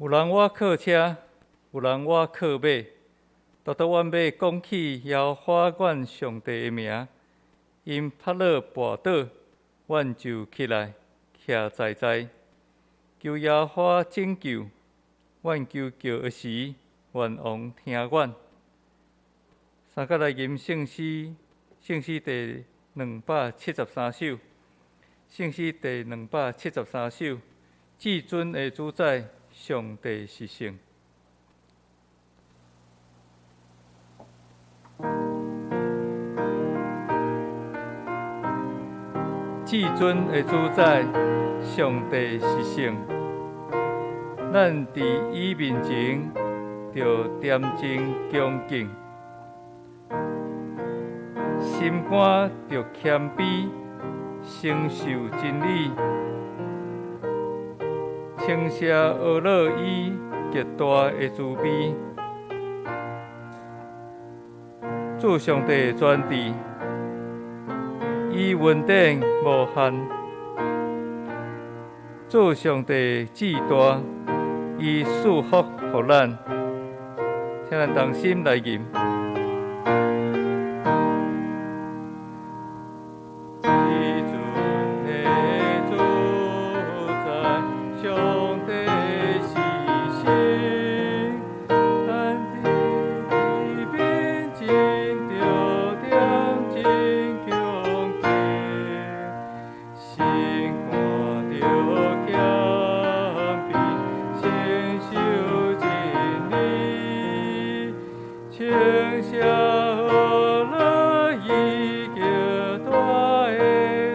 有人倚靠車，有人倚靠馬，獨獨阮欲講起耶和華阮上帝的名，𪜶拍落跋倒，阮就起來徛在在，求耶和華拯救，阮求告的時，願王聽阮。三角來吟聖詩，聖詩第273首，聖詩第273首，至尊的主宰，上帝是聖。至尊的主宰，上帝是聖。咱佇伊面前，著恬靜恭敬，心肝著謙卑，承受真理。稱謝阿樂伊極大的慈悲，主上帝全智，伊恩典無限。主上帝至大，伊賜福予咱，請咱同心來吟。稱謝阿樂伊極大的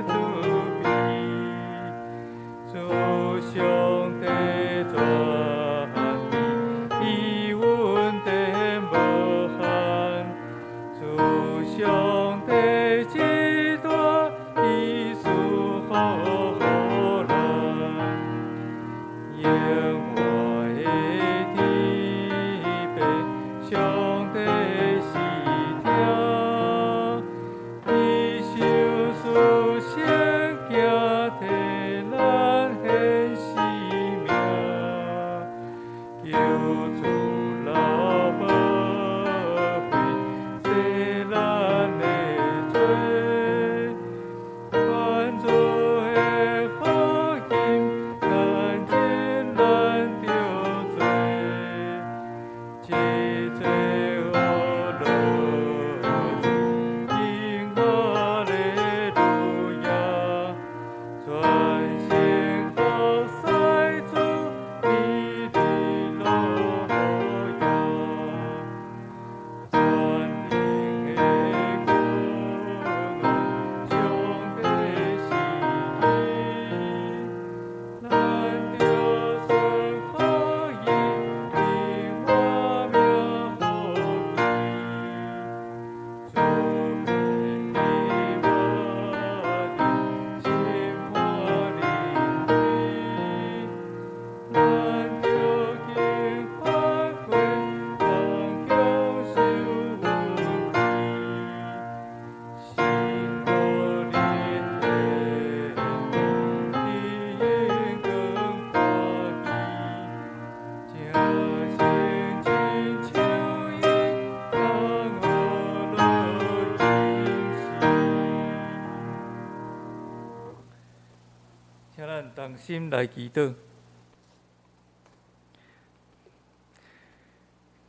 同心來祈禱。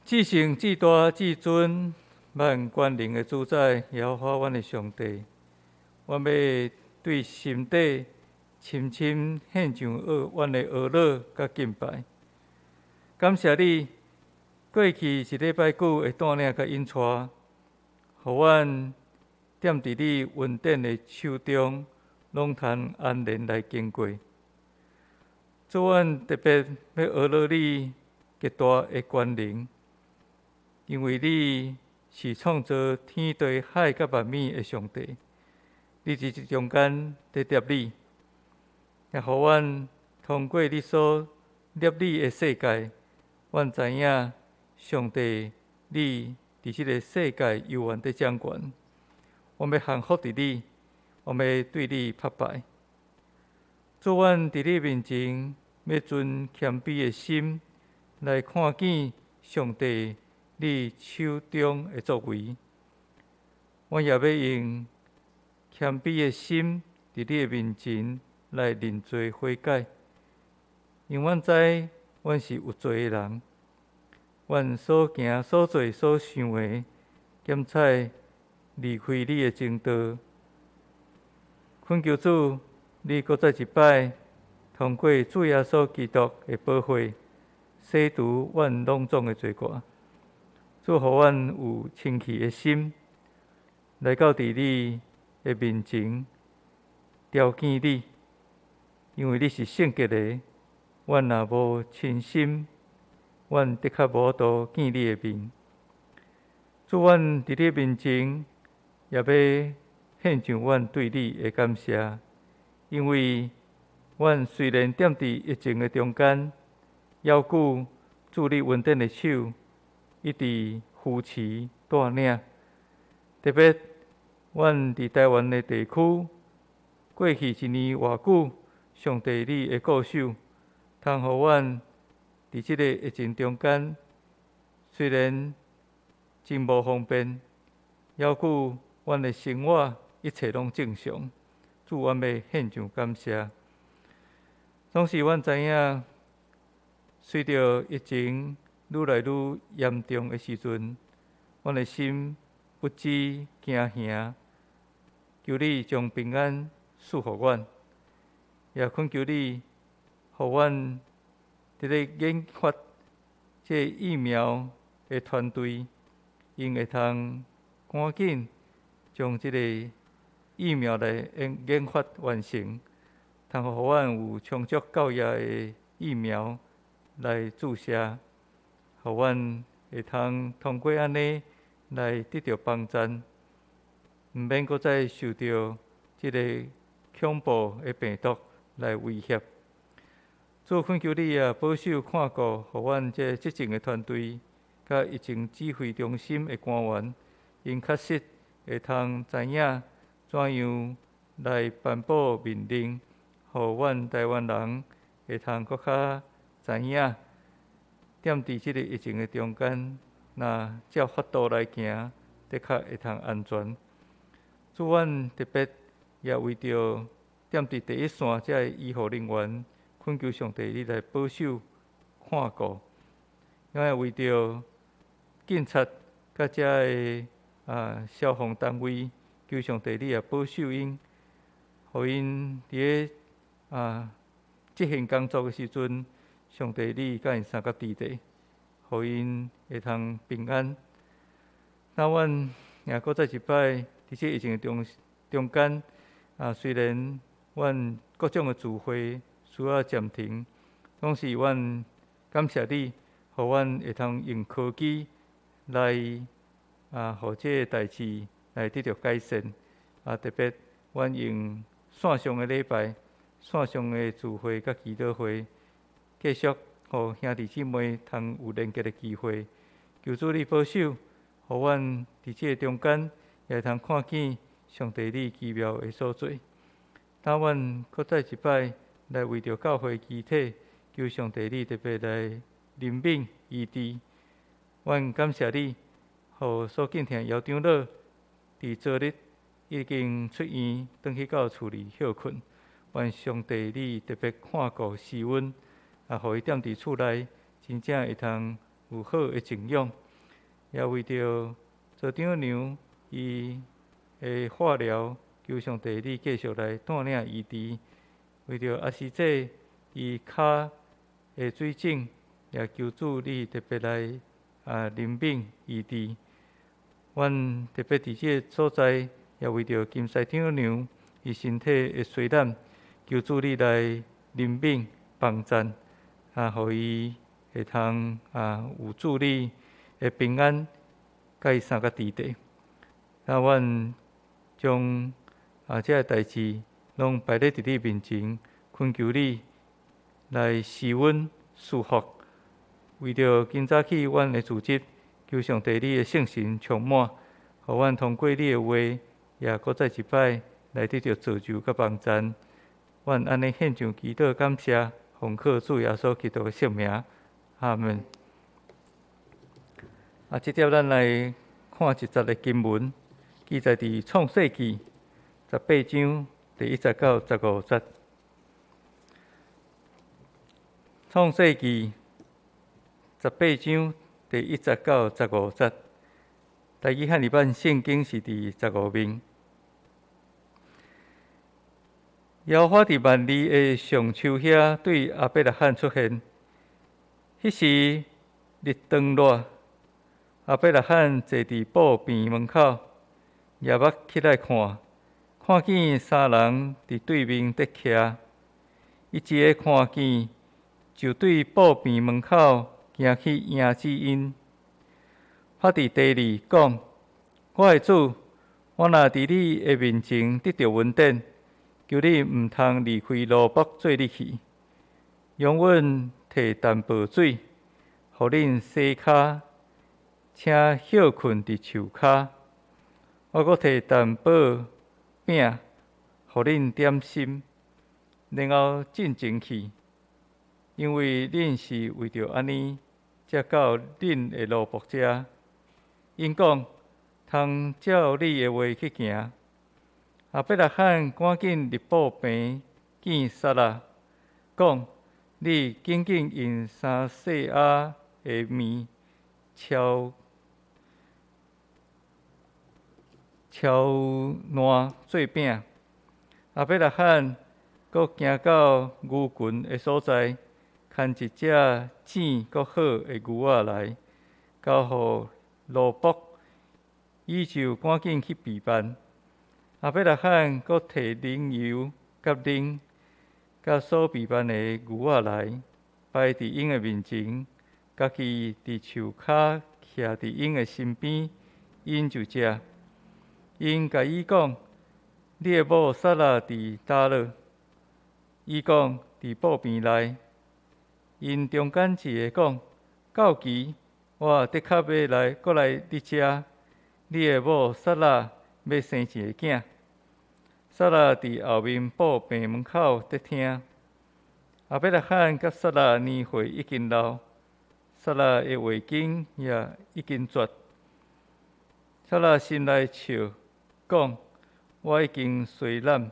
至聖至大至尊萬權能的主宰耶和華阮的上帝，阮欲對心底深深獻上阮的阿樂佮敬拜。感謝你過去一禮拜久的帶領佮引帶，予阮踮佇你恩典的手中，攏通安然來經過。主，阮特別欲阿樂你極大的權能，因為你是創造天地海佮萬物的上帝，你佇這中間佇立你，也予阮通過你所立你的世界，阮知影上帝你佇這个世界猶原佇掌權。阮欲降服佇你，阮欲對你拍敗。主，阮佇你面前，欲存謙卑的心來看見上帝你手中的作為。阮也欲用謙卑的心佇你的面前來認罪悔改，因為阮知阮是有罪的人，阮所行所做所想的，檢採離開你的正道。懇求主，你閣再一擺通過主耶穌基督的寶血，洗除阮攏總的罪過。主，予阮有清氣的心，來到佇你的面前，朝見你，因為你是聖潔的。阮若無清心，阮的確無法度見你的面。主，阮佇你面前，也欲獻上阮對你的感謝，因為阮雖然踮佇疫情的中間，猶閣主你恩典的手一直扶持帶領。特別阮佇台灣的地區，過去一年偌久，上帝你的顧守，通予阮佇這个疫情中間，雖然真無方便，猶閣阮的生活一切攏正常。主，阮欲獻上感謝。總是阮知影，隨著疫情愈來愈嚴重的時陣，阮的心不止驚嚇。求你將平安賜予阮，也懇求你，予阮佇咧研發這疫苗的團隊，𪜶會通趕緊將這個疫苗來研發完成，通予阮有充足夠額的疫苗來注射，予阮會通通過按呢來得著幫贊，毋免閣再受著這个恐怖的病毒來威脅。主，懇求你啊，保守看顧，予阮這執政的團隊，佮疫情指揮中心的官員，𪜶確實會通知影怎樣來頒布命令，予阮台灣人會通閣較知影，踮佇這个疫情的中間，若照法度來行，的確會通安全。主，阮特別也為著踮佇第一線這个醫護人員，懇求上帝你來保守看顧，也為著警察佮遮个消防單位，求上帝你也保守𪜶，予𪜶佇咧執行工作的時陣，上帝你佮𪜶相佮佇咧，予𪜶會通平安。那阮也閣再一擺佇這疫情的中間，雖然阮各種的聚會需要暫停，總是阮感謝你，予阮會通用科技來予這个代誌來得著改善。特別阮用線上的禮拜、線上的聚會佮祈禱會，繼續予兄弟姊妹通有連結的機會。求主你保守，予阮佇這个中間也會通看見上帝你奇妙的所作。當阮閣再一擺來為著教會肢體，求上帝你特別來憐憫醫治。阮感謝你，予所敬聽姚長老佇昨日已經出院，轉去到厝裡歇睏。願上帝你特別看顧施阮，啊，予伊踮佇厝內真正會通有好的靜養。也為著組長娘伊的化療，求上帝你繼續來帶領醫治。為著阿師姐伊跤的水腫，也求主你特別來啊憐憫醫治。阮特別佇這个所在，也為著金師長娘伊身體的衰懶，求主你來憐憫幫贊，啊，予伊會通啊有主你的平安，佮伊相佮佇地。啊，阮將啊這个代誌攏擺咧佇你面前，懇求你來施阮賜福。為著今早起阮的組織，求上帝你的聖神充滿，予阮通過你的話，也閣再一擺來得著造就佮幫贊。阮按呢獻上祈禱感謝，奉靠主耶穌基督的聖名，阿門。啊，這節咱來看一節的經文，記載佇創世記18章第1節到15節。創世記十八章第一節到十五節，台語漢語版聖經是佇15面。耶和華佇幔利的橡樹遐對亞伯拉罕出現，彼時日當熱，亞伯拉罕坐佇布棚門口，舉目起來看，看見三人佇對面佇徛，伊一个看見，就對布棚門口行去迎接𪜶，趴佇地裡講：我的主，我若佇你的面前得著恩典，求你毋通離開奴僕做你去，容阮提淡薄水，予恁洗跤，請歇睏佇樹跤。我閣提淡薄餅，予恁點心，然後進前去，因為恁是為著按呢，才到恁的奴僕遮。𪜶講，通照你的話去行。亞伯拉罕趕緊入布棚見撒拉，講：你緊緊用3細亞的麵敲敲爛做餅。亞伯拉罕閣行到牛群的所在，牽一隻糋閣好的牛仔來，交予奴僕，伊就趕緊去備辦。亞伯拉罕閣提奶油佮奶，佮所備辦的牛仔來，擺佇𪜶的面前，家己佇樹跤徛佇𪜶的身邊，𪜶就食。𪜶共伊講：你的某撒拉佇佗落？伊講：佇布棚內。𪜶中間一个講：到期我的確欲來閣來你遮，你的某撒拉欲生一个囝。撒拉佇後面布棚門口佇聽。亞伯拉罕佮撒拉年歲已經老，撒拉的月經也已經絕。撒拉心內笑，講：我已經衰老，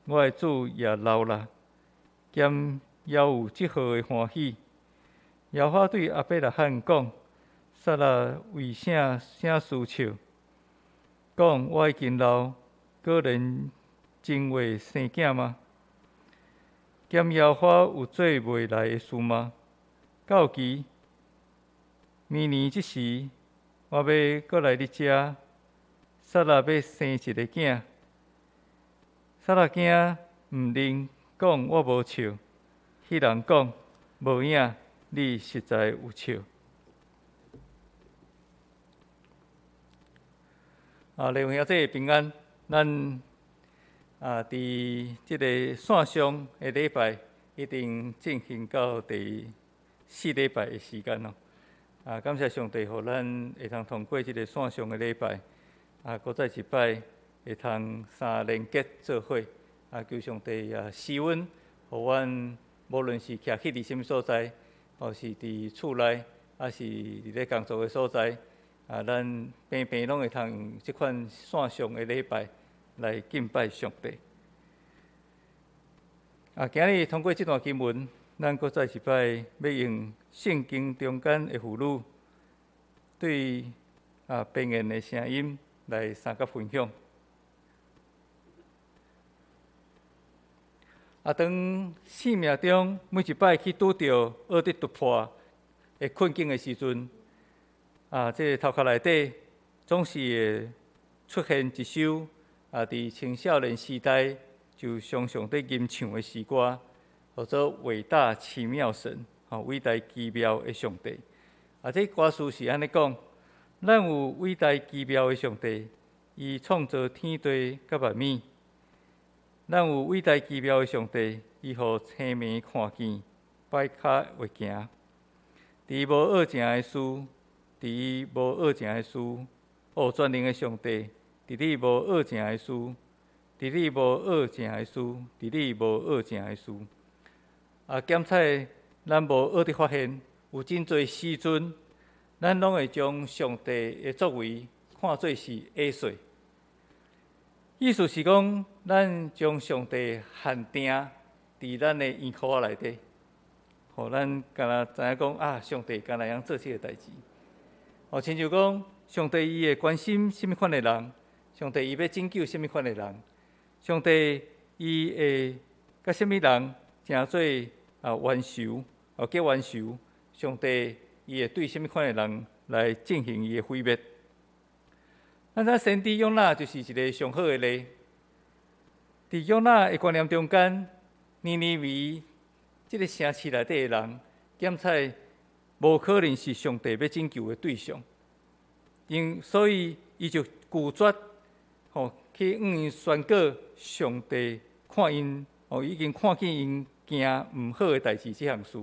我的主也老啦，敢猶有這號的歡喜？耶和華對亞伯拉罕講：撒拉為啥啥事笑？講我已經老，果然真會生囝嗎？敢耶和華有做袂來的事嗎？到期明年這時，我欲閣來你遮，撒拉欲生一个囝。撒拉驚毋認，講我無笑。彼人講無影，你實在有笑。啊，弟兄姊妹平安，咱啊，佇這个線上的禮拜已經進行到第四禮拜的時間咯。啊，感謝上帝，予咱會通通過這个線上的禮拜，啊，閣再一擺會通三連結做伙。啊，求上帝也賜恩，予阮無論是徛起佇啥物所在，或是佇厝內，抑是佇咧工作的所在，啊，咱平平攏會通用這款線上的禮拜來敬拜上帝。啊，今日通過這段經文，咱閣再一擺欲用聖經中間的婦女對邊緣的聲音來相佮分享。啊，當生命中每一擺去拄著愛得突破的困境的時陣，啊，這個頭殼內底總是會出現一首啊，佇青少年時代就常常佇吟唱的詩歌，號做《偉大奇妙神》，吼，偉大奇妙的上帝。啊，這歌詞是按呢講：咱有偉大奇妙的上帝，伊創造天地佮萬物。咱有偉大奇妙的上帝，伊予青暝看見，擺跤會行。佇伊無惡成的事，佇伊無惡成的事，哦，全能的上帝，佇你無惡成的事，佇你無惡成的事，佇你無惡成的事。啊，檢採咱無學得發現，有真濟時陣，咱攏會將上帝的作為看做是下水。意思是講，咱將上帝限定佇咱的圓箍仔內底，予咱敢若知影講啊，上帝敢若會用做這个代誌。哦，親像講，上帝伊會關心啥物款的人，上帝伊欲拯救啥物款的人，上帝伊會佮啥物人成做冤仇，哦結冤仇，上帝伊會對啥物款的人來進行伊的毀滅。咱知先知約拿就是一个上好的例。佇約拿的觀念中間，尼尼微這个城市內底的人，檢採無可能是上帝欲拯救的對象，因所以伊就拒絕吼去向𪜶宣告上帝看𪜶吼已經看見𪜶行毋好的代誌這項事。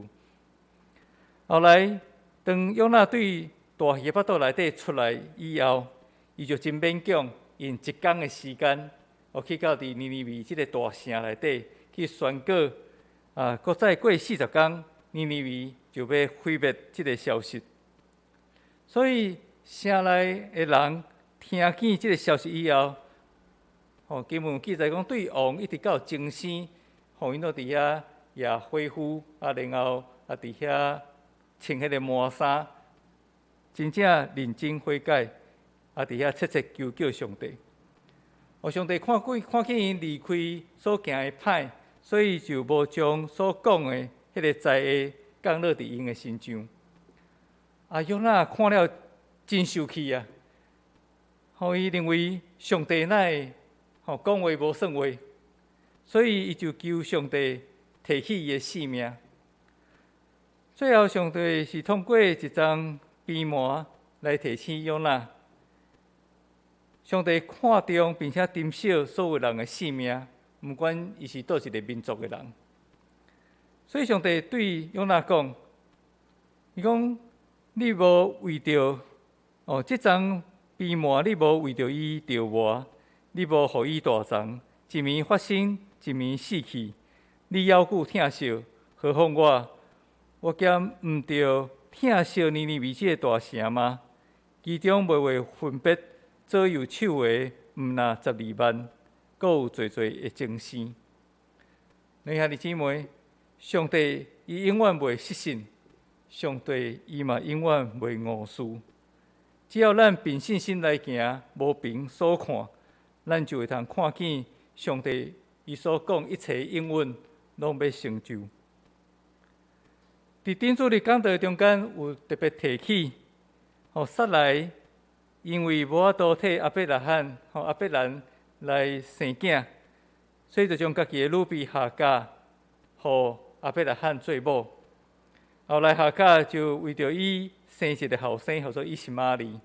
後來，當約拿對大魚腹肚內底出來以後，伊就真勉強用一工的時間，哦，去到佇尼尼微這个大城內底去宣告，啊，閣再過40工，尼尼微就欲毀滅這个消息。所以城內的人聽見這个消息以後，吼，經文記載講，對王一直到鐘聲，吼，𪜶攏佇遐攑火斧，啊，然後啊，佇遐穿彼个麻衫，真正認真悔改。啊！佇遐切切求叫上帝，哦，上帝看過看見𪜶離開所行的歹，所以就無將所講的彼个災禍降落佇𪜶的身上。啊，約拿看了真生氣啊！予伊認為上帝哪會吼講話無算話，所以伊就求上帝提起伊的性命。最後，上帝是通過一叢蓖麻來提醒約拿。上帝看重並且珍惜所有人的性命，毋管伊是佗一个民族的人。所以上帝對約拿講：伊講你無為著哦，這叢蓖麻你無為著伊著磨，你無予伊大叢，一暝發生，一暝死去。你猶久疼惜，何況我？我敢毋著疼惜尼尼微這个大城嗎？其中袂會分別左右手的，毋若12萬，閣有濟濟的精生。兄弟姊妹，上帝伊永遠袂失信，上帝伊嘛永遠袂誤事。只要咱憑信心來行，無憑所看，咱就會通看見上帝伊所講一切應允攏欲成就。佇頂主日講道中間有特別提起，予撒萊因為無法度替亞伯拉罕、予亞伯蘭來生囝，所以就將家己的女婢夏甲予亞伯拉罕做某。後來夏甲就為著伊生一个後生，號做以實瑪利。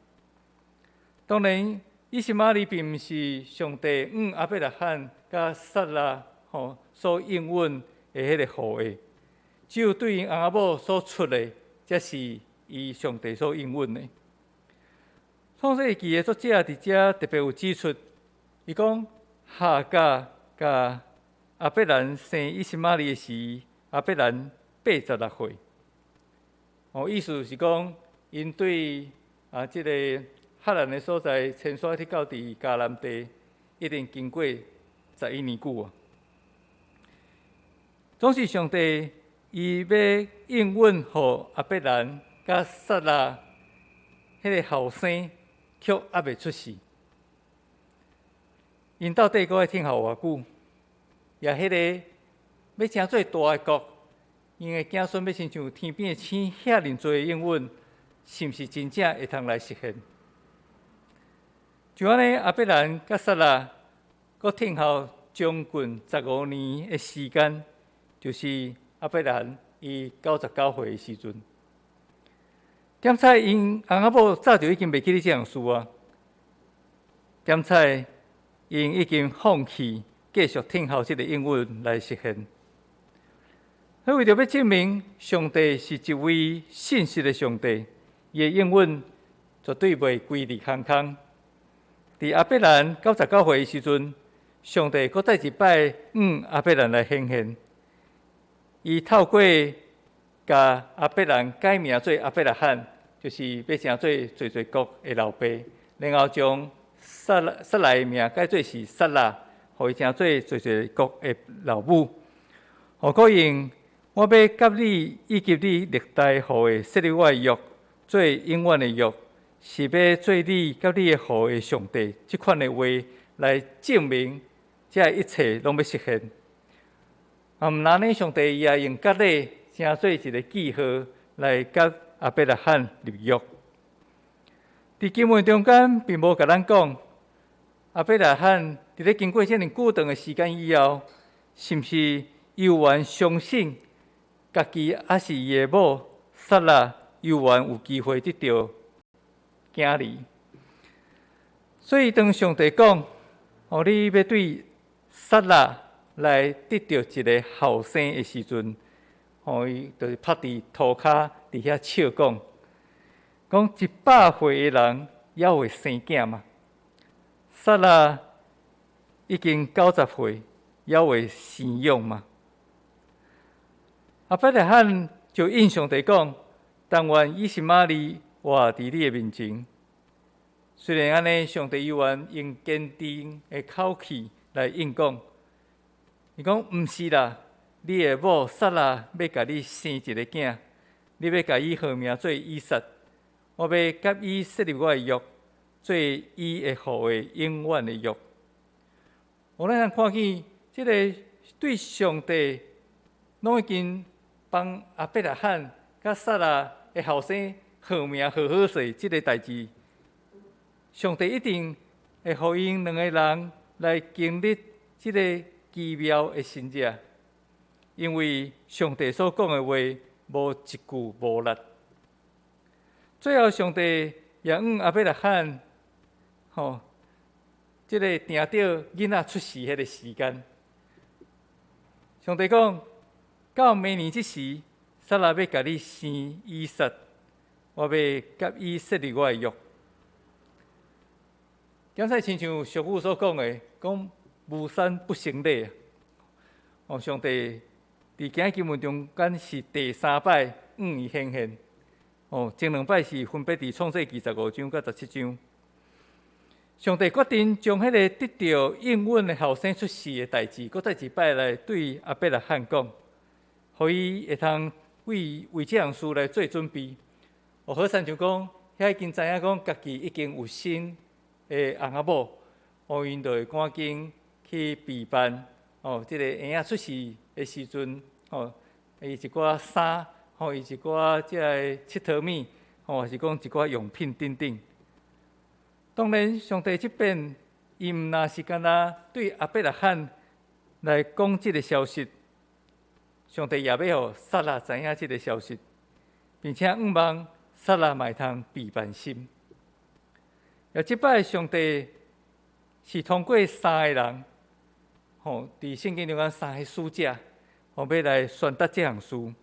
當然，以實瑪利並毋是上帝向亞伯拉罕佮撒拉吼所應允的彼个後裔，只有對𪜶翁仔某所出的，才是伊上帝所應允的。創世記的作者佇遮特別有指出，伊講夏甲佮亞伯蘭生以實瑪利的時，亞伯蘭86歲。哦，意思是講，𪜶對啊，這个哈蘭的所在遷徙去到佇迦南地，一定經過11年久啊。總是上帝伊欲應允予亞伯蘭佮撒拉彼个後生，卻猶未出世。𪜶到底閣愛等候偌久？也彼个欲成做大的國，𪜶的子孫欲親像天邊的星遐爾濟的應允，是毋是真正會通來實現？就按呢，亞伯蘭佮撒拉閣等候將近15年的時間，就是亞伯蘭伊99歲的時陣。檢採𪜶翁仔某早就已經袂記得這項事啊。檢採𪜶已經放棄繼續等候這个應允來實現。所以為著欲證明上帝是一位信實的上帝，伊的應允絕對袂規佇空空。佇亞伯蘭99歲的時陣，上帝閣再一擺向亞伯蘭來顯現。伊透過共亞伯蘭改名做亞伯拉罕，就是欲成做濟濟國的老爸，然後將撒拉撒萊的名改做是撒拉，予伊成做濟濟國的老母。予閣用我欲佮你以及你歷代後裔設立我的約，做永遠的約，是欲做你佮你的後裔的上帝。這款的話來證明，這一切攏欲實現。啊，毋但按呢，上帝伊也用割禮成做一个記號來佮亞伯拉罕立約。佇經文中間並無共咱講，亞伯拉罕佇咧經過遮爾久長的時間以後，是毋是猶原相信家己抑是伊的某撒拉猶原有機會得著囝兒？所以當上帝講，哦，你欲對撒拉來得著一个後生的時陣，哦，伊就是拍佇塗跤佇遐笑講，講100歲的人猶會生囝嗎？撒拉已經90歲，猶會生養嗎？亞伯拉罕就應上帝講：但願以實瑪利活佇你的面前。雖然按呢，上帝猶原用堅定的口氣來應講，伊講毋是啦，你的某撒拉欲共你生一个囝，你欲共伊號名做以撒，我欲佮伊設立我的約，做伊的後裔永遠的約。我咱看見這个對上帝攏已經幫亞伯拉罕佮撒拉的後生號名號好勢，這个代誌，上帝一定會予𪜶兩个人來經歷這个奇妙的神蹟，因為上帝所講的話無一句無力。最後，上帝也向亞伯拉罕，吼，這个定著囡仔出世彼个時間。上帝講，到明年這時，撒拉欲共你生以撒，我欲佮伊設立我的約。剛才親像俗語所講的，講無三不成禮。哦，上帝佇今日經文中間是第三擺向伊顯現。哦，前兩擺是分別佇創世記15章佮17章。上帝決定將彼个得著應允的後生出世的代誌，閣再一擺來對亞伯拉罕講，予伊會通為為這項事來做準備。哦，好親像講，遐已經知影講，家己已經有新的翁仔某，哦，𪜶就會趕緊去備辦。哦，這个嬰仔出世的時陣，哦，伊一寡衫，吼，伊一寡這个𨑨迌物，吼，抑是講一寡用品等等。當然，上帝這邊伊毋若是干焦對亞伯拉罕來講這个消息，上帝也欲予撒拉知影這个消息，並且向望撒拉嘛會通備辦心。也這擺上帝是通過三个人，吼，佇聖經中間三个使者，吼，欲來傳達這項事。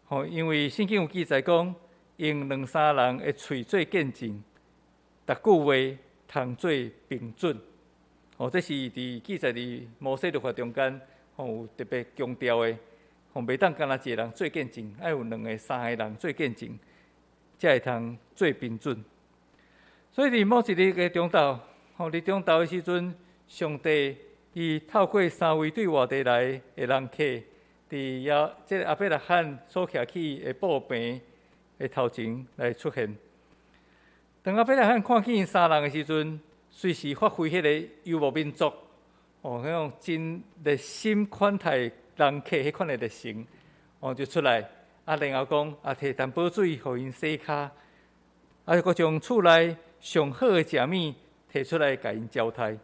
吼，因為聖經有記載講，用兩三人的喙做見證，逐句話通做憑準。吼，這是佇記載佇摩西律法中間，吼，有特別強調的。吼，袂當干焦一个人做見證，愛有兩个、三个人做見證，才會通做憑準。所以佇某一日的中晝，吼，佇中晝的時陣，上帝伊透過三位對外地來的人客，佇耶這个亞伯拉罕所徛起的布棚的頭前來出現。當亞伯拉罕看見𪜶三人的時陣，隨時發揮彼个遊牧民族哦，彼種真熱心款待人客彼款的熱誠，哦就出來，啊，然後講啊，提淡薄水予𪜶洗跤，啊，閣將厝內上好的食物提出來共𪜶招待。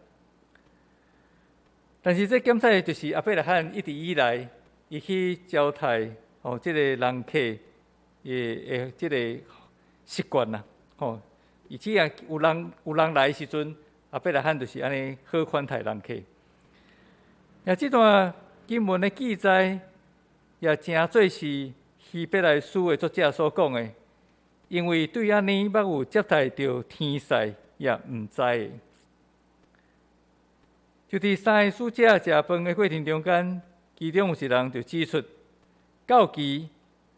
但是這檢採就是亞伯拉罕一直以來，伊去招待哦，這个人客的這个習慣啦，吼。伊只要有人來的時陣，亞伯拉罕就是按呢好款待人客。啊，這段經文的記載，也誠做是希伯來書的作者所講的，因為對按呢捌有接待著天使，也毋知的。就佇三个使者食飯的過程中間，其中有一人就指出，到期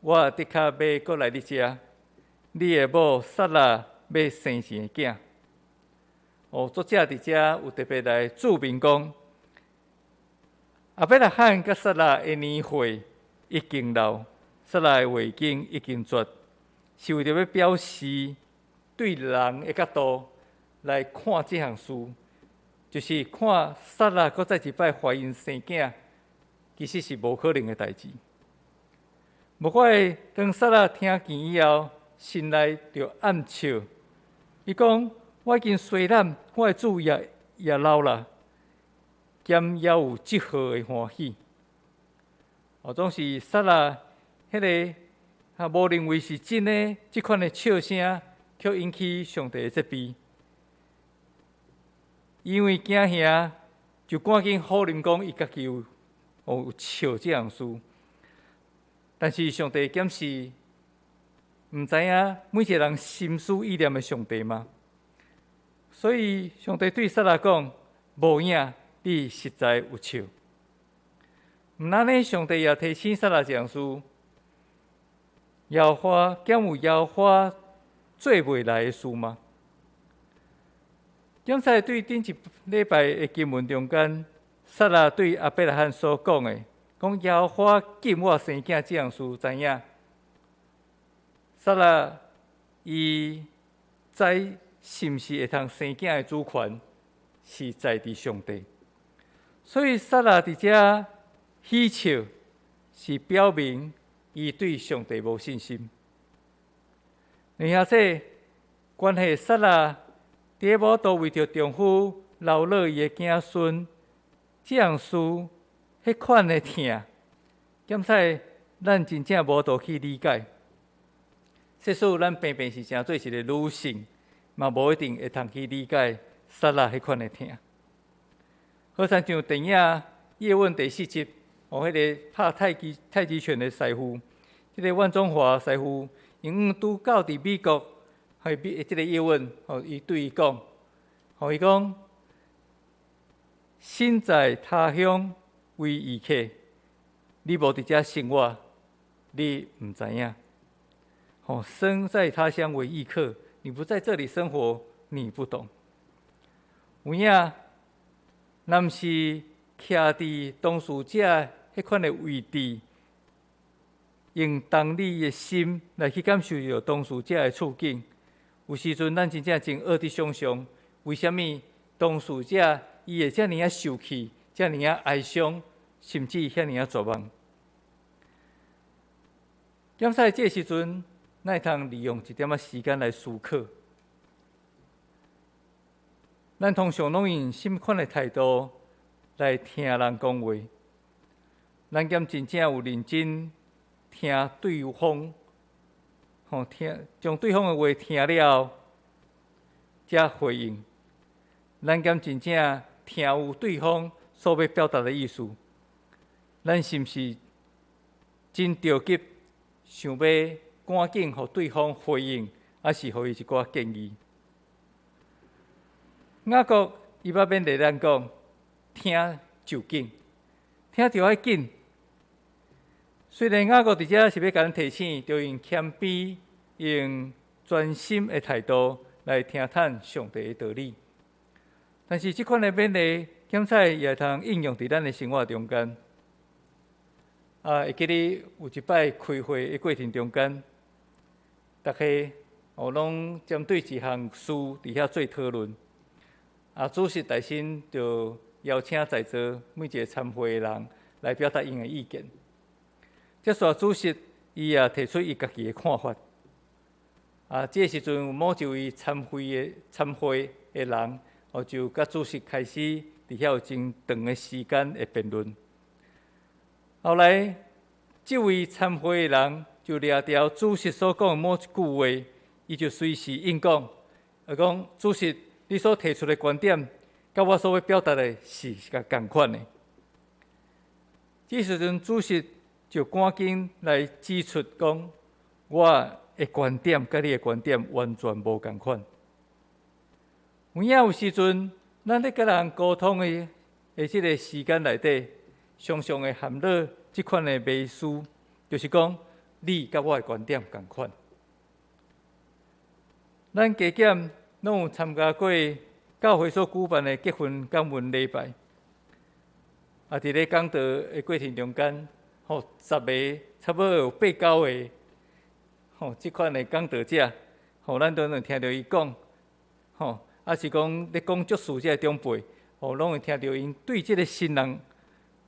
我的確欲閣來你遮，你的某撒拉欲生一个囝。哦，作者佇遮有特別來注明講，亞伯拉罕佮撒拉的年歲已經老，撒拉的月經已經絕，是為著欲表示對人的角度來看這項事，就是看撒拉閣再一擺懷孕生囝，其實是無可能的代誌。無怪當撒拉聽見以後，心內就暗笑。伊講：我已經衰老，我的主也老啦，敢猶有這號的歡喜？哦，總是撒拉彼个啊，無認為是真的，這款的笑聲，卻引起上帝的責備。因為驚嚇，就趕緊否認講伊家己有笑這項事。但是上帝敢是毋知影每一個人心思意念的上帝嗎？所以上帝對撒拉講：無影，你實在有笑。毋但按呢，上帝也提醒撒拉一項事：耶和華敢有耶和華做袂來的事嗎？剛才對頂一禮拜的經文中間，撒拉對亞伯拉罕所講的，講耶和華禁我生囝這項事，知影？撒拉伊知是毋是會通生囝的主權是在佇上帝，所以撒拉佇遮喜笑，是表明伊對上帝無信心。而且關係撒拉佇無法度為著丈夫留落伊的囝孫，這項事，彼款的疼，敢使咱真正無法度去理解。即使咱平平是成做一個女性，嘛無一定會通去理解撒拉彼款的疼。好親像電影《葉問》第四集，哦，彼个拍太極拳的師傅，這个萬中華師傅，永遠拄到佇美國，彼這個葉問，哦，伊對伊講，哦，伊講，身在他鄉為異客，你無佇遮生活，你毋知影。哦，身在他鄉為異客，你不在這裡生活，你不懂。有影，若毋是徛佇當事者彼款的位置，用同理的心來去感受著當事者的處境。有時陣咱真正真學得想像，為啥物當事者伊會遮爾仔受氣，遮爾仔哀傷，甚至遐爾仔絕望。檢視這時陣，咱會通利用一點仔時間來思考。咱通常攏用啥物款的態度來聽人講話？咱敢真正有認真聽對方？吼，聽將對方的話聽了後，才回應。咱敢真正聽有對方所欲表達的意思？咱是毋是真著急，想欲趕緊予對方回應，抑是予伊一寡建議？雅各伊捌勉勵咱講：聽就緊，聽著愛緊。雖然雅各佇遮是欲共咱提醒，著用謙卑、用專心的態度來聽探上帝的道理，但是這款的勉勵，檢採也會通應用佇咱的生活中間。啊，會記得有一擺開會的過程中間，逐家哦攏針對一項事佇遐做討論。啊，主席大身就邀請在座每一个參會的人來表達𪜶的意見。這煞主席伊也提出伊家己的看法。啊，這个時陣有某一位參會的人，哦，就佮主席開始佇遐有真長的時間的辯論。後來，這位參會的人就掠著主席所講的某一句話，伊就隨時應講，伊講主席，你所提出的觀點，佮我所欲表達的是仝款的。這時陣主席就趕緊來指出講，我的觀點佮你的觀點完全無仝款。有影有時陣，咱咧佮人溝通的這个時間內底，常常會陷入這款的迷思，就是講你佮我的觀點仝款。咱加減攏有參加過教會所舉辦的結婚感恩禮拜，啊，佇咧講道的過程中間，吼，10個差不多有八九個，吼，這款的講道者，吼，咱都能聽著伊講，吼，啊是講咧講祝詞這个長輩，吼，攏會聽著𪜶對這个新人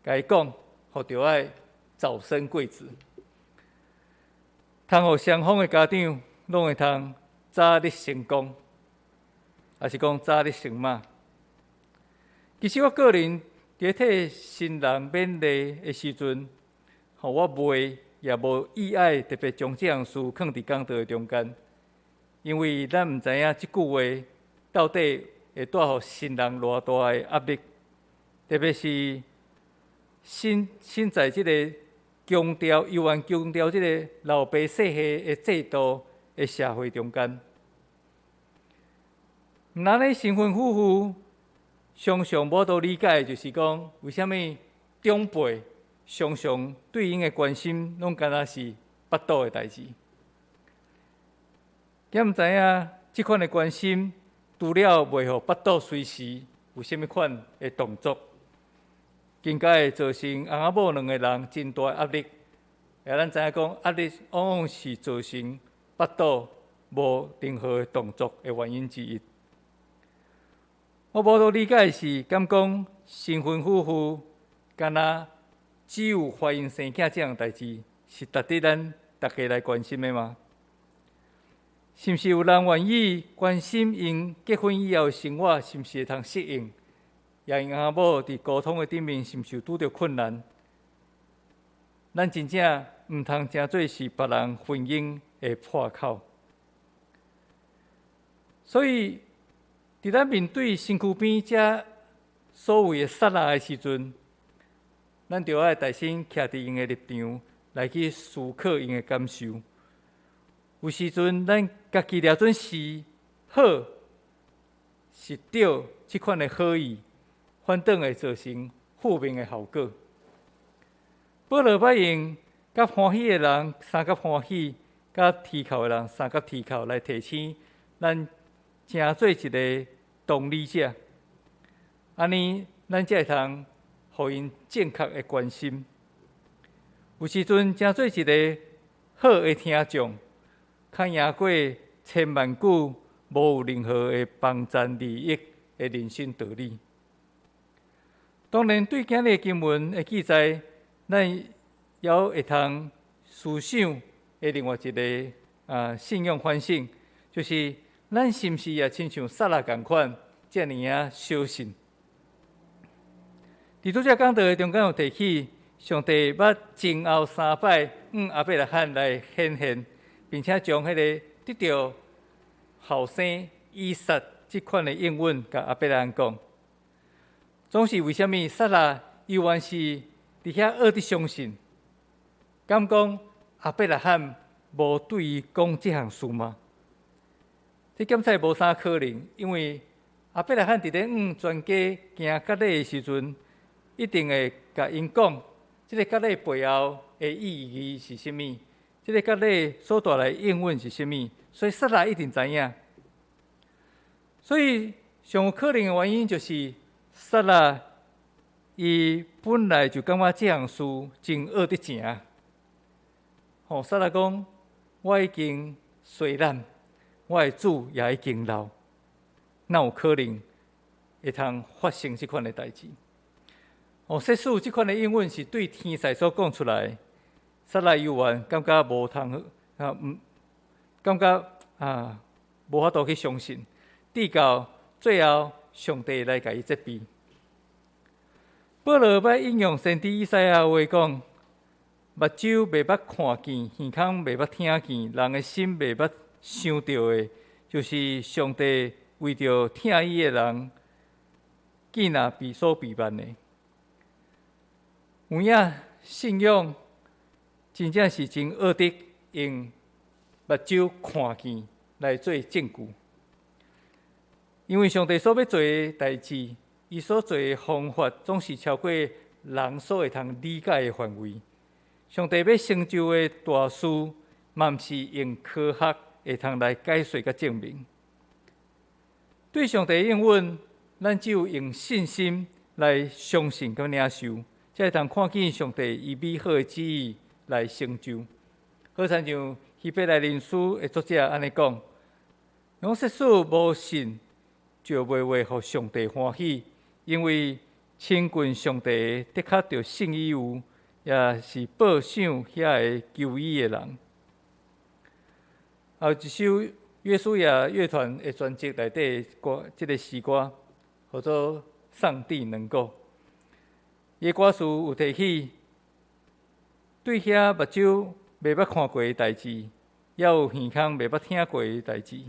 共伊講，吼，著愛早生貴子，通予雙方的家長攏會通早日成功，抑是講早日生媽。其實我個人佇替新人勉勵的時陣，吼，我袂也無意愛特別將這項事囥佇講道的中間，因為咱毋知影這句話到底會帶予新人偌大的壓力，特別是身在這个強調、猶原強調這个老爸世系的制度的社會中間。毋但呢新婚夫婦常常無法度理解，就是講為啥物長輩常常對𪜶的關心，攏敢若是腹肚的代誌。敢毋知影這款的關心，除了袂予腹肚隨時有啥物款的動作，更加會造成翁仔某兩个人真大的壓力。也咱知影講，壓力往往是造成腹肚無任何的動作的原因之一。我無法度理解的是，敢講新婚夫婦敢若只有懷孕生囝這項代誌，是值得咱逐家來關心的嗎？是毋是有人願意關心𪜶結婚以後的生活，是毋是會通適應？也𪜶翁仔某佇溝通的頂面，是毋是有拄著困難？咱真正毋通成做是別人婚姻的破口。所以，佇咱面對身軀邊這所謂的撒拉的時陣，咱著愛大聲徛佇𪜶的立場來去思考𪜶的感受。有時陣，咱家己掠準是好是對，這款的好意，反轉會造成負面的效果。保羅捌用佮歡喜的人相佮歡喜，佮啼哭的人相佮啼哭來提醒咱，成做一个同理者，按呢，咱才會通予𪜶正確的關心。有時陣，成做一个好的聽眾，較贏過千萬句無有任何的幫贊利益的人生道理。當然，對今日經文的記載，咱也會通思想的另外一个信仰反省，就是咱是毋是也親像撒拉仝款，遮爾仔小信？佇拄才講道的中間有提起，上帝捌前後三擺向亞伯拉罕來顯現，並且將彼个得著後生以撒這款的應允，共亞伯拉罕講。總是為啥物撒拉猶原是佇遐僫佇相信？敢講亞伯拉罕無對伊講這項事嗎？這檢查無啥可能，因為亞伯拉罕佇咧向全家行割禮的時陣，一定會共𪜶講，這个割禮背後的意義是啥物？這个割禮所帶來的應允是啥物？所以撒拉一定知影。所以上有可能的原因就是撒拉伊本來就感覺這項事真僫得成。吼，撒拉講，我已經衰老，我的主也已經老，哪有可能會通發生這款的代誌？哦，即使這款的應允是對天使所講出來，撒拉猶原感覺無通啊，毋感覺啊無法度去相信，直到最後上帝來共伊責備。保羅欲引用先知以賽亞話講：目睭袂捌看見，耳孔袂捌聽見，人的心袂捌想著的，就是上帝為著疼伊的人，建立備所備辦的。有影信仰真正是真僫得用目睭看見來做證據，因為上帝所欲做的代誌，伊所做的方法總是超過人所會通理解的範圍。上帝欲成就的大事，嘛毋是用科學會通來解說佮證明。對上帝應允，咱只有用信心來相信佮領受，才會通看見上帝伊美好的旨意來成就。好親像希伯來人書的作者按呢講：講即使無信，就袂會予上帝歡喜，因為親近上帝的確著信伊有，也是報賞遐个求伊的人。有一首約書亞樂團的專輯內底的歌，這個詩歌號做《上帝能夠》。伊的歌詞有提起，對遐目睭袂捌看過的代誌，也有耳孔袂捌聽過的代誌，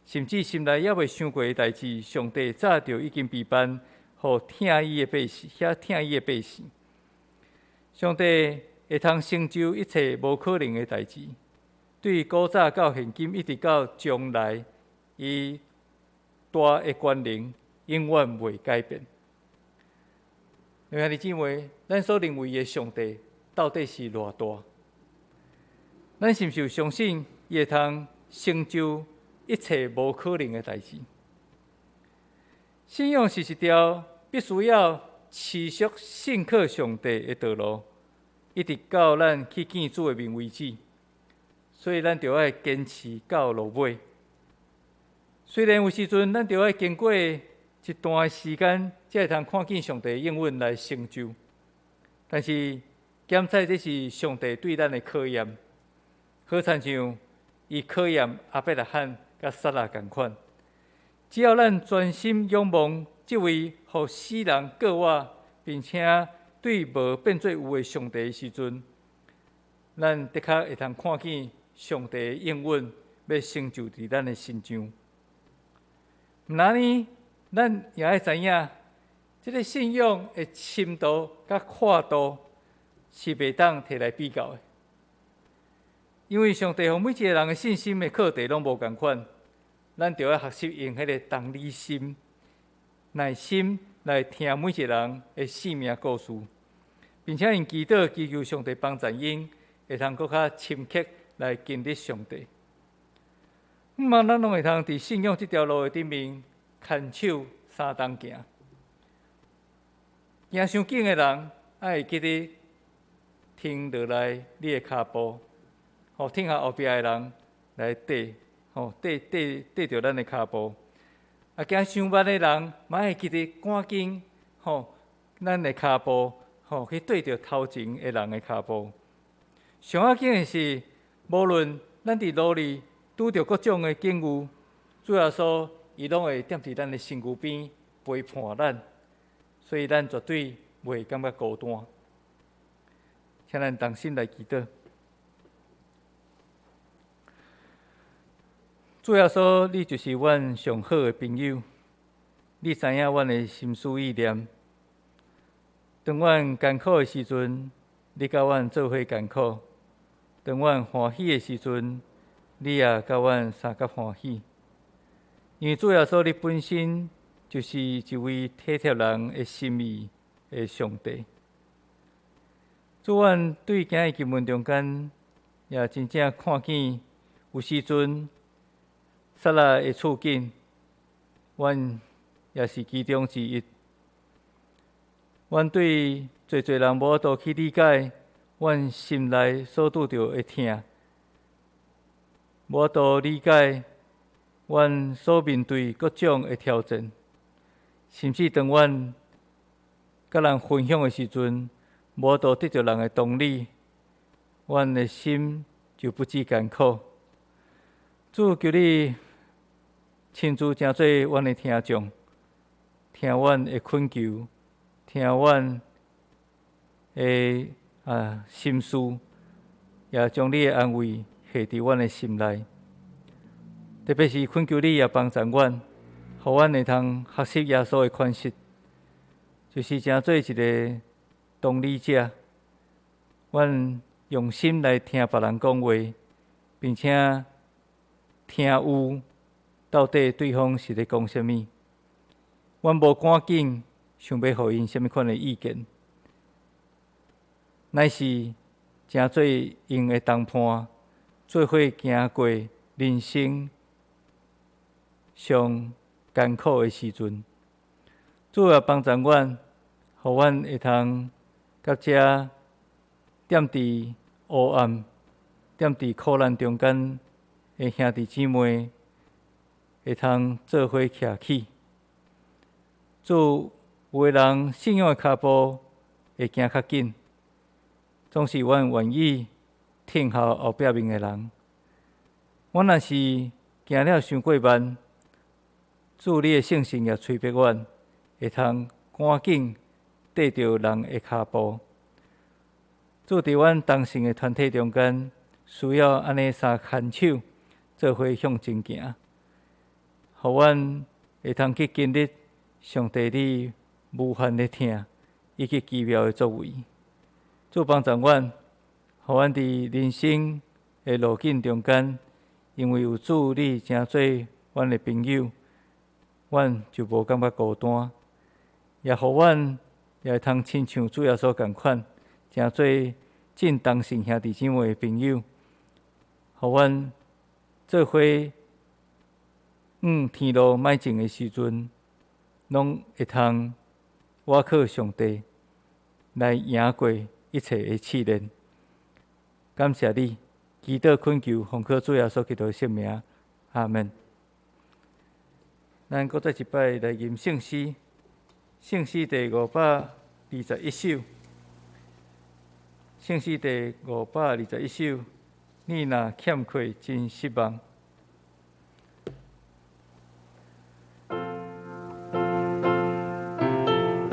甚至心內猶未想過的代誌，上帝早就已經備辦，予疼伊的百姓，遐疼伊的百姓。上帝會通成就一切無可能的代誌，對古早到現今，一直到將來，伊大的權能永遠袂改變。兄弟姊妹，咱所認為的上帝到底是偌大？咱是毋是有相信伊會通成就一切無可能的代誌？信仰是一條必須要持續信靠上帝的道路，一直到咱去見主的面為止。所以咱著愛堅持到落尾。雖然有時陣咱著愛經過一段時間，才會通看見上帝的應允來成就，但是檢採這是上帝對咱的考驗，好親像伊考驗亞伯拉罕佮撒拉仝款。只要咱專心仰望這位予死人過活，並且對無變做有的上帝的時陣，咱的確會通看見上帝的應允欲成就佇咱的身上。毋但呢，咱也愛知影，這个信仰的深度佮闊度是袂當提來比較的，因為上帝予每一个人的信心的課題攏無仝款，咱著愛學習用彼个同理心、耐心來聽每一个人的生命故事，並且用祈禱祈求上帝幫助𪜶，會通閣較深刻來經歷上帝。毋望咱攏會通佇信仰這條路的頂面牽手相同行。行傷緊的人，愛會記得停落來你的跤步，予停予後壁的人來綴，吼綴綴綴著咱的跤步。啊，行傷慢的人，嘛愛記得趕緊，吼，咱的跤步，吼去綴著頭前的人的跤步。上要緊的是，無論咱佇路裡拄著各種的境遇，主耶穌伊攏會踮佇咱的身軀邊陪伴咱，所以咱絕對袂感覺孤單。請咱同心來祈禱。主耶穌，你就是阮上好的朋友，你知影阮的心思意念。當阮艱苦的時陣，你佮阮做伙艱苦；當阮歡喜的時陣，你也佮阮相佮歡喜。因為主耶穌，你本身就是一位體貼人的心意的上帝。主，阮對今日經文中間，也真正看見有時陣撒拉的處境，阮也是其中之一。阮對濟濟人無法度去理解，阮心內所拄著的疼，無法度理解阮所面對各種的挑戰，甚至當阮佮人分享的時陣，無法度得著人的同理，阮的心就不知艱苦。主，求你親自成做阮的聽眾，聽阮的懇求，聽阮的心事，也將你的安慰下佇阮的心內。特別是懇求你也幫助阮，予阮會通學習耶穌的款式，就是成做一个同理者。阮用心來聽別人講話，並且聽有到底對方是咧講啥物。阮無趕緊想欲予𪜶啥物款的意見，乃是成做𪜶的同伴，做伙行過人生上艱苦的時陣。主也幫助阮，予阮會通佮這踮佇黑暗、踮佇苦難中間的兄弟姊妹，會通做伙徛起。主，有的人信仰的跤步會行較緊，總是阮願意聽候後壁面的人。阮若是行了傷過慢，主你的聖神也催逼阮，會通趕緊綴著人的跤步。主，佇阮同信的團體中間，需要按呢三牽手，做伙向前行，予阮會通去經歷上帝你無限的疼以及奇妙的作為。主，幫助阮，予阮佇人生的路徑中間，因為有主你成做阮的朋友，阮就無感覺孤單，也予阮也會通親像主耶穌仝款，成做真同信兄弟姊妹的朋友，予阮做伙往天路邁進的時陣，攏會通倚靠上帝來贏過一切的試煉。感謝你，祈禱懇求，奉靠主耶穌基督的聖名，阿門。咱閣再一擺來吟聖詩，聖詩第521首，聖詩第521首，你若欠缺真失望。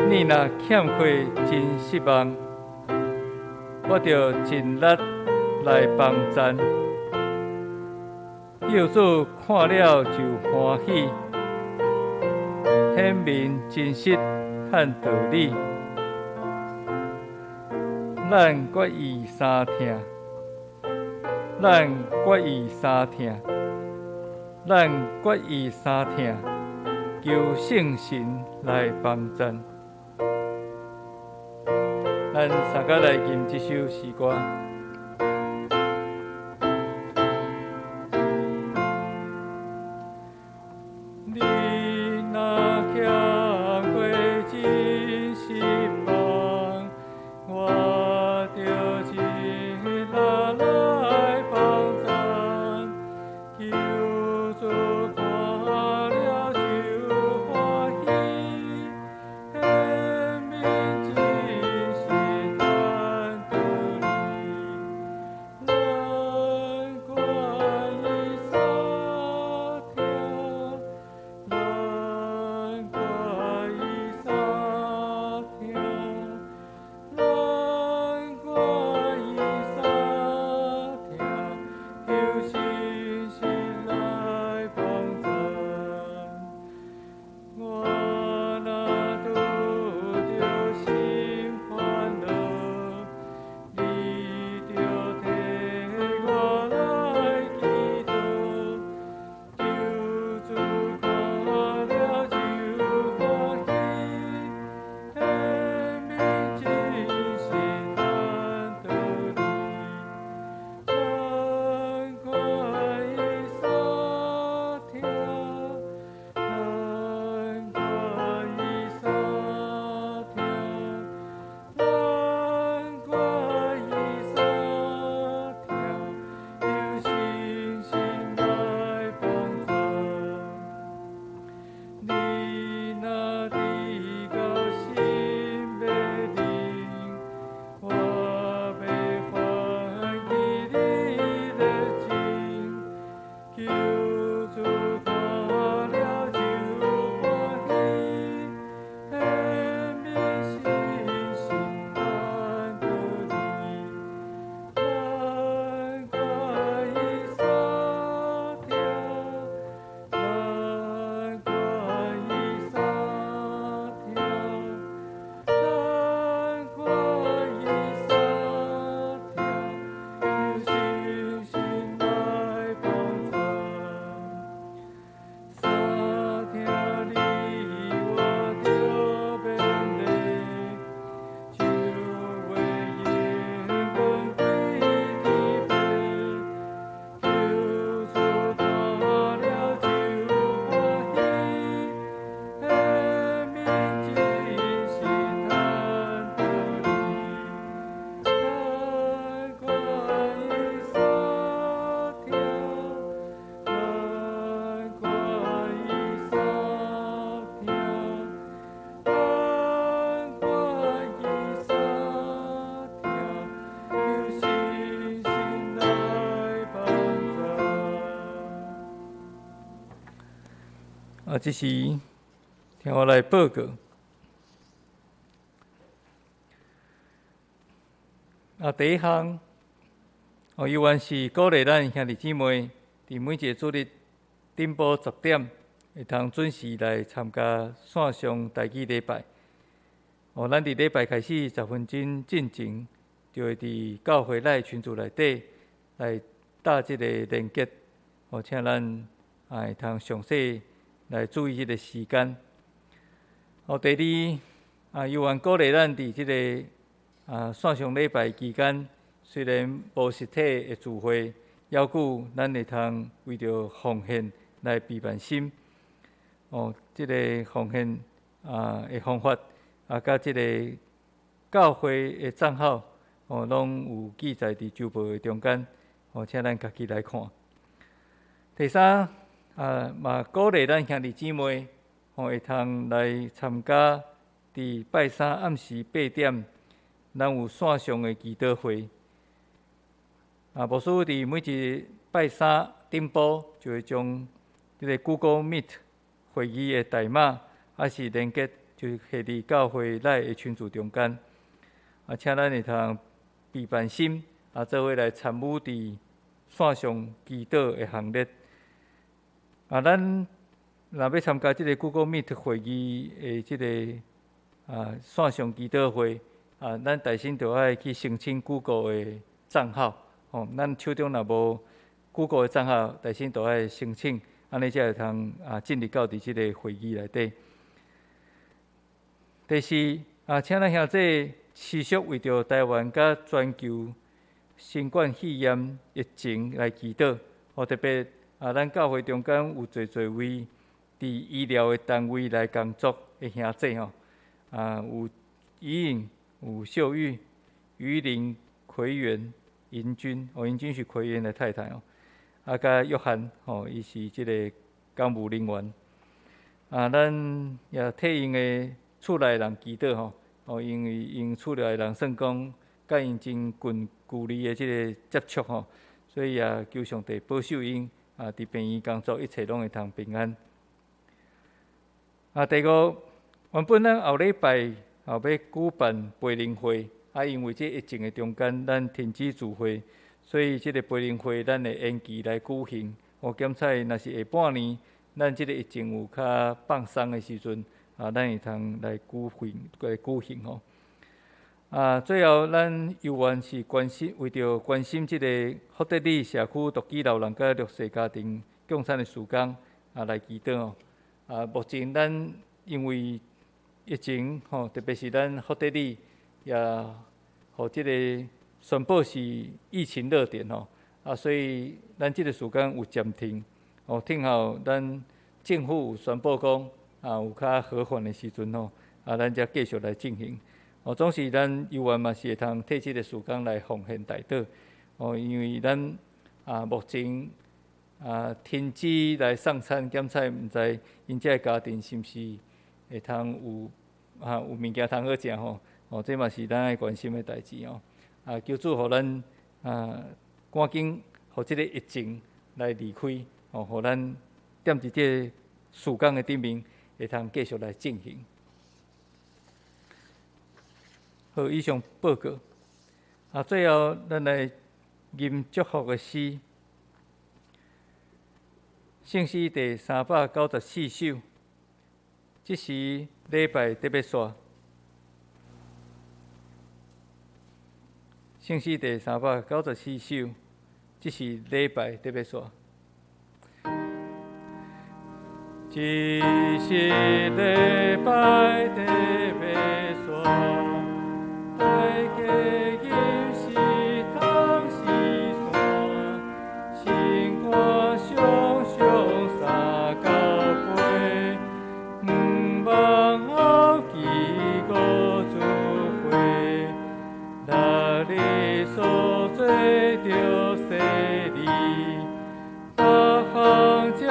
你若欠缺真失望，我著盡力來幫贊。救主看了就歡喜，顯明真實和道理。咱決意相疼，咱決意相疼，咱決意相疼，求聖神來幫贊。咱三個來吟這首詩歌。你若欠缺真失望，我著盡力來幫贊。求主看了就歡喜，顯明真實和道理。啊，這時聽我來報告。啊，第一項，哦，猶原是鼓勵咱兄弟姊妹，佇每一个主日頂晡10點，會通準時來參加線上台語禮拜。哦，咱佇禮拜開始10分鐘進前，就會佇教會內群組內底來貼這个連結。哦，請咱啊會通詳細來注意這个時間。哦，第二啊，猶原鼓勵咱佇這个線上禮拜期間，雖然無實體的聚會，猶閣咱會通為著奉獻來備辦心。哦，這个奉獻的方法啊，佮這个教會的帳號哦，攏有記載佇週報的中間。哦，請咱家己來看。第三啊，嘛鼓勵咱兄弟姊妹哦，會通來參加佇拜三暗時8點，咱有線上的祈禱會。啊，牧師佇每一拜三頂晡就會將這个 Google Meet 會議的代碼，抑是連結，就下佇教會內的群組中間。啊，請咱會通備辦心，啊，做伙來參與佇線上祈禱的行列。啊，咱若欲參加這个 Google Meet 會議的這个線上祈禱會，啊，咱首先就愛去申請 Google 的帳號。吼，咱手中若無 Google 的帳號，首先就愛申請，按呢才會通進入到佇這个會議內底。第四，啊，請咱兄弟持續為著台灣佮全球新冠肺炎疫情來祈禱。哦，特別啊，咱教會中間有濟濟位佇醫療的單位來工作的兄弟吼，啊，有怡穎、有秀玉、魚林、葵園、銀君，哦，銀君是葵園的太太哦，啊，佮約翰，吼，伊是這个公務人員。啊，咱也替𪜶的厝內人祈禱吼，哦，因為𪜶厝內人算講，佮𪜶真近距離的這个接觸吼，所以也求上帝保守𪜶，啊，佇病院工作一切攏會通平安。啊，第五，原本咱後禮拜後欲舉辦培靈會，啊，因為這疫情的中間，咱停止聚會，所以這个培靈會咱會延期來舉行。我檢測若是下半年，咱這个疫情有較放鬆的時陣，啊，咱會通來舉行吼。啊，最後咱猶原是關心，為著關心這个福德里社區獨居老人佮弱勢家庭共餐的事工啊，來祈禱吼。啊，目前咱因為疫情吼，特別是咱福德里也予這个宣布是疫情熱點吼，啊，所以咱這个時間有暫停，哦，等候咱政府有宣布講啊，有較和緩的時陣吼，啊，咱才繼續來進行。哦，總是咱猶原嘛是會通替這个事工來奉獻代禱。哦，因為咱啊目前啊停止來送餐檢測，毋知𪜶這个家庭是毋是會通有物件通好食吼？哦，這嘛是咱愛關心的代誌哦。啊，求主予咱啊趕緊予這个疫情來離開，哦，予咱踮佇這个事工的頂面會通繼續來進行。好，以上報告。啊，最後咱來吟祝福的詩，聖詩第394首。這時禮拜得欲煞。聖詩第394首，這時禮拜得欲煞。這時禮拜得欲煞，大家吟詩通四散，新歌上上三九八，毋望後期五聚會，六日所做著洗禮，逐項照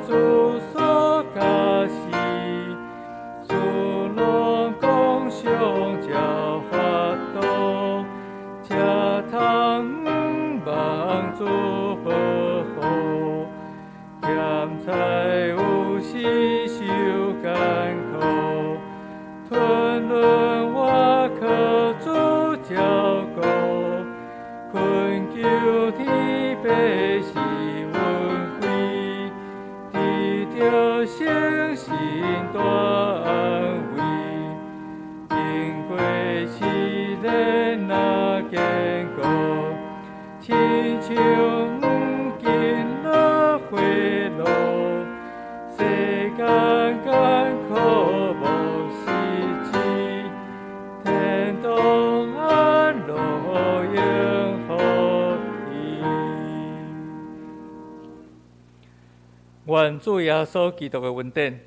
主所教示，主攏講上照法度，才通望主保護。鹹菜有時若堅固，親像黃金落火爐，世間艱苦無實際，天堂安樂永福氣。願主耶穌基督的恩典，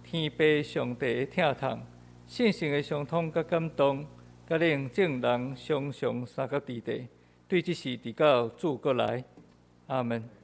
天父上帝的疼痛，聖神的相通佮感動，佮恁眾人常常相佮佇咧，對這時直到主閣來。阿門。